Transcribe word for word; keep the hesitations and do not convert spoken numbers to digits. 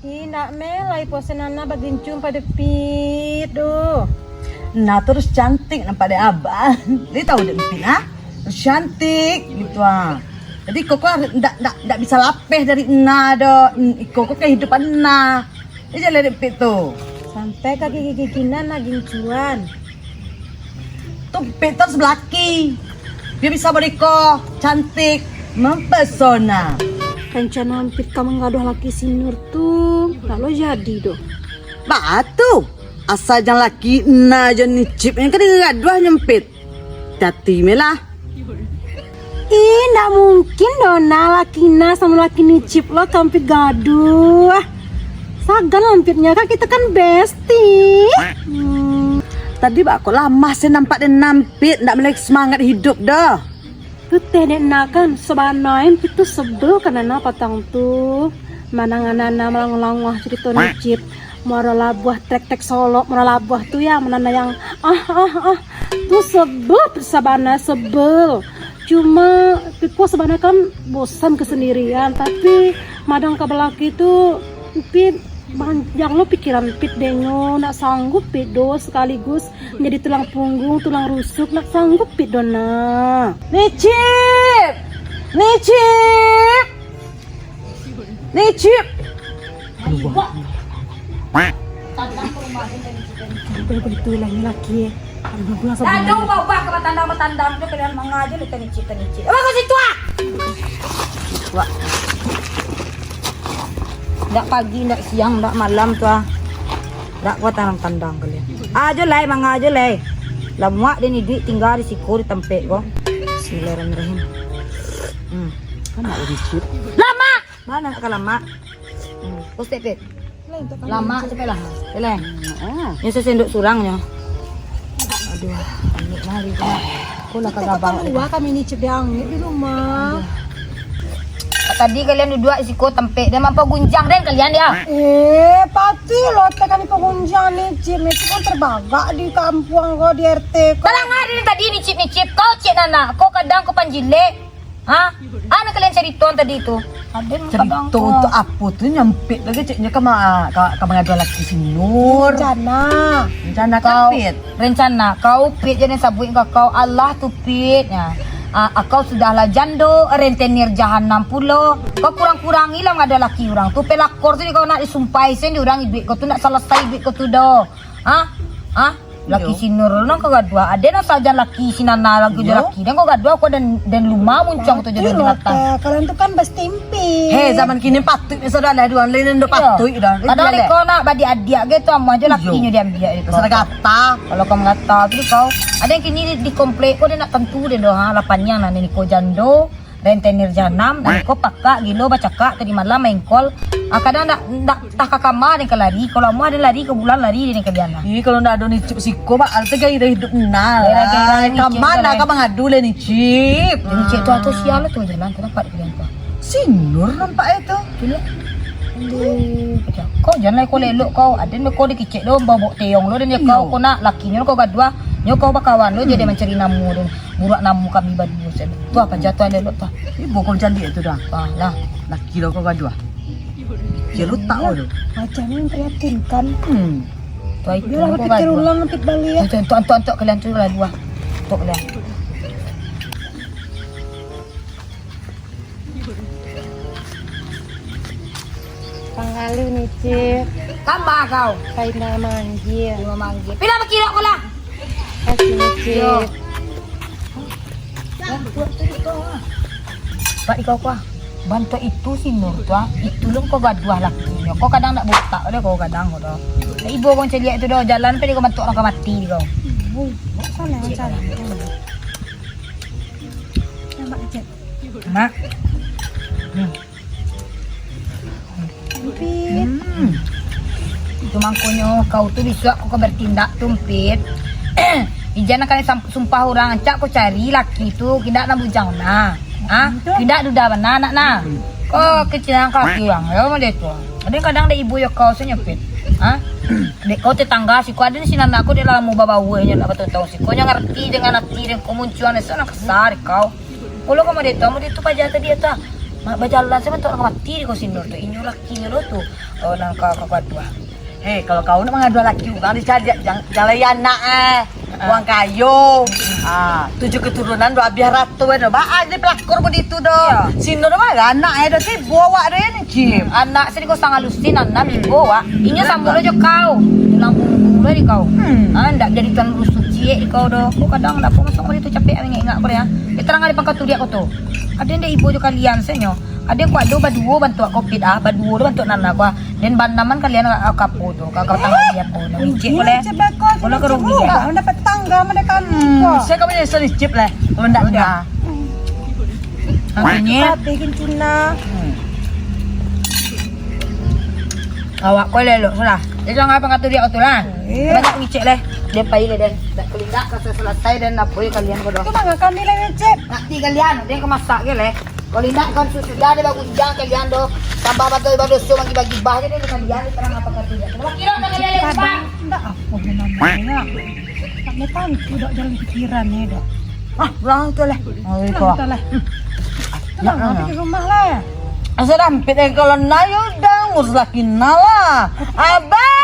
Ih, ndak meh lai puaso Nana bagincung pado Pit doh. Nah, terus cantik nampak dek abang. Dia tahu dek Pit, ha? Terus cantik gitu, ha. Jadi, koko harus ndak, ndak, ndak bisa lapeh dari Nah doh. Iko ko kehidupan Nah. Dia jalan dek Pit tu. Sampai ka gigi-gigi Nah, Nah gincuan. Tu Pit tu harus balaki. Biar bisa bariko, cantik, mempesona. Rencana Pit ka manggaduah laki si Nur tu, ndak lo jadi doh. Baa tu, asa jan laki Nah jo Nicip nan ka digaduah nyo Pit. Hati-hati meh lah. Ih, ndak mungkin doh Nah, laki Nah samo laki Nicip lo ka Pit gaduah. Sagan lah Pit nyo, kan kito kan bestie. Hmm. Tadi baa kok lamah se nampak dek Nah Pit, ndak mulai semangat hidup doh. Tu teh dek Nah kan, sabana Pit tu sebel ka Nah patang tu. Manang Nah malanguah-languah carito Nicip. Muaro Labuah, trek-trek Solok, Muaro Labuah tu ya, Nah nan ah, ah, ah. Tu sebel, sabana sebel. Cuma, Pit ko sabana kan bosan kesendirian, tapi madang ka balaki tu, Pit, panjang lo pikiran Pit dek nyo, ndak sanggup Pit doh sekaligus jadi tulang punggung, tulang rusuk, ndak sanggup Pit doh, Nah. Nicip! Nicip! Nicip! Sampai begitu lah ni laki. Aduh, bagus. Tandang, ubah-ubah ka batandang-batandang tu, kalian mangaja ni, tanicik-tanicik. Eh, bagus itu, ah! Itu, ah. Ndak pagi, ndak siang, ndak malam tu, ah. Ndak kuat tandang-tandang kalian. Ah, jo lai, mangaja lai. Lamuak den iduik tingga di siko di tampek ko. Bismillahirrahmanirrahim. Hmm. Kan nak licin. Lamak! Mana nak ka lamak? Hmm. Kau step, Pit. Lamak capek lah. Jalan. Ah. Nyo sasendok surang nyo. Aduh, amik mari tu. Kau lah ka gabang. Dua kami ni cedang di rumah. Tadi kalian duduak di siko tampek, dia mampagunjang den kalian dia. Eh, patuih lo teh kami pagunjang ni, Cip. Itu kan terbagak di kampuang ko, di R T ko. Talangar den tadi ni, Cip, ni, Cip. Kau cek nana, kau kadang kau panjilek. Ha? Anu kalian carito tadi tu? Aden kadang kau. Carito tu apo tu nyampik lagi ceknya ka ma-, ka, ka mangadu laki si Nur. Rencana. Rencana kau, Pit. Rencana kau, Pit, jadi sabuik ka kau, Allah tu, Pit, ya. Ah, kau sudahlah jando, rentenir jahanam pulo. Kau kurang-kurangilah mangadu laki urang tu. Pelakor tu kau nak disumpahi sen di urang iduik kau tu, nak salasai iduik kau tu doh. Ha? Ha? Laki si Nur nan kau gaduah. Aden sajan laki si Nana lagi jo laki. Dan kau gaduah kau dan, dan luma muncuang tu jadi binatang. Kalian tu kan bastimpi. Heh, zaman kini patuik ni saudara dua lain dah patuik dah. Kadang kau nak badi adiak gitu, amuah jo laki nyo diambiak. Sudah gata. Kalau kau mengata tu kau. Aden kini di, di komplek kau dia nak tentu dia doh, ha, lapan yang nan ni kau jando. Rentenir jahanam, niko pakak, gilo, bacakak, tadi malam main kol. Ah, kadang ndak, ndak tah ka kama den ka lari, kalau amuah den lari ka bulan lari den ka diana. Ih, kalau ndak ado nicip siko, bak, al tu gairah hidup nal. Gairah-gairah nicip. Kama tu, ndak ka mangadu lah nicip. Nicip tu atau sial tu jalan tu nampak di jalan tu. Si Nur nampak itu. Gilo. Aduh, kau janganlah kau lelok kau. Aden kau dikicik doh, babok teong lo den kau, kau nak lakinyo kau gaduah, nyo kau bakawan lo jadi mancari namu den. Buruak namu kami baduo sen. Tuah, pajatuah lelok tuah. Ibo kau jandi tu dah. Ah, lah. Laki lo kau gaduah. Dia lutak kau tu. Macam ni memprihatinkan. Hmm. Tuah itu. Dia lah berpikir ulang, nanti balik ya. Tuh, tuh, tuh, tuh, kalian tu lah dua. Tuh kalian. Panggalu nicip. Tambah kau. Kaina manggil. Kaina manggil. Pila bakiro kau lah? Kasih nicip. Yo. Tak di kau kuah. Bantuak itu si Nur tu ah. Itu lo kau gaduah lakinyo. Kau kadang nak butak dah kau kadang kau dah. Ibo kau celiak itu dah. Jalan pe di kau bantuak orang kau mati di kau. Ibu. Sana cari. Nampak cek. Mak. Hmm. Pit. Hmm. Itu mangkonyo kau tu bisuak kau, kau bertindak tu, Pit. Ijan kalian sam-, sumpah urang, ancak kau cari laki tu, indak nan bujang nah. Ha? Indak duda bana anak nah. Kau kecilan kaki urang, yo model tu. Ada kadang dek ibu yo kau senyepit. Ha? Dek kau tetangga siko, ada di sini anak kau dek lamo babawa nyo nak batahun-tahun siko, nyo ngerti dengan ati dan kau muncuang esok nak kasar kau. Kalau kau model tu, model tu paja tadi tu. Ma-, bajalan sajo bantuak urang mati di kau Sinur tu. Inyo lakinyo lo tu. Oh, nang ka, ka, ka, aduah. Hei, kalau kau nak mangaduah laki urang, dicari, jan-, jan lai anak, eh. Ah. Urang kayo. Ah, tujuh keturunan dah habis rato, eh, dah. Baa jadi pelakor ko di tu, dah. Iyo. Sinur dah marah, anak, eh, dah tibo awak dah, eh, ni, Cip. Anak sini kau sang alusin, anak tibo awak. Inyo samo lo jo kau. Tulang punggung lo di kau. Hmm. Ah, ndak jadi tuan rusuh ciek di kau, dah. Kau kadang ndak apa masuk ko di tu capek, ingek-ingek ko, dah, ya. Dia tarang ari pangka tu dia kau tu. Ada ndak ibo jo kalian, senyo. Ado ko ado baduo bantuak covid ah, baduo tu bantuak nana ko ah. Den banaman kalian ka, ka apo tu, ka, ka tangga di apo, nak micik ko leh. Ko lah ka rugi ah. Dapat tangga mereka ni. Hmm, saya kau punya selicip leh, kalau ndak dia. Makanya. Tapi gin Cina. Hmm. Awak ko leh lok sudah. Dia jangan apa kata dia tu lah. Iya. Banyak micik leh. Dia pai leh deh. Dak kelindak ka selesai dan apo kalian ko doh. Itu mah kami leh micik. Nanti kalian, dia kemasak ke leh. Kalau indak kan sudah ada bagunjang kalian doh. Tambah bagai badoso bagi-bagi bah je deh kalian, terang apa kata dia. Kalau kira tak kalian yang Kadang, indak apa namanya. Tak metan, tidak jalan pikiran ni dah. Ah, pulang tu lah. Oh, Pulang kita lah. Pulang, Nak, tapi nak. Di rumah lah. Asa dampit eh kalau nayo dah ngurus laki nala. Abah.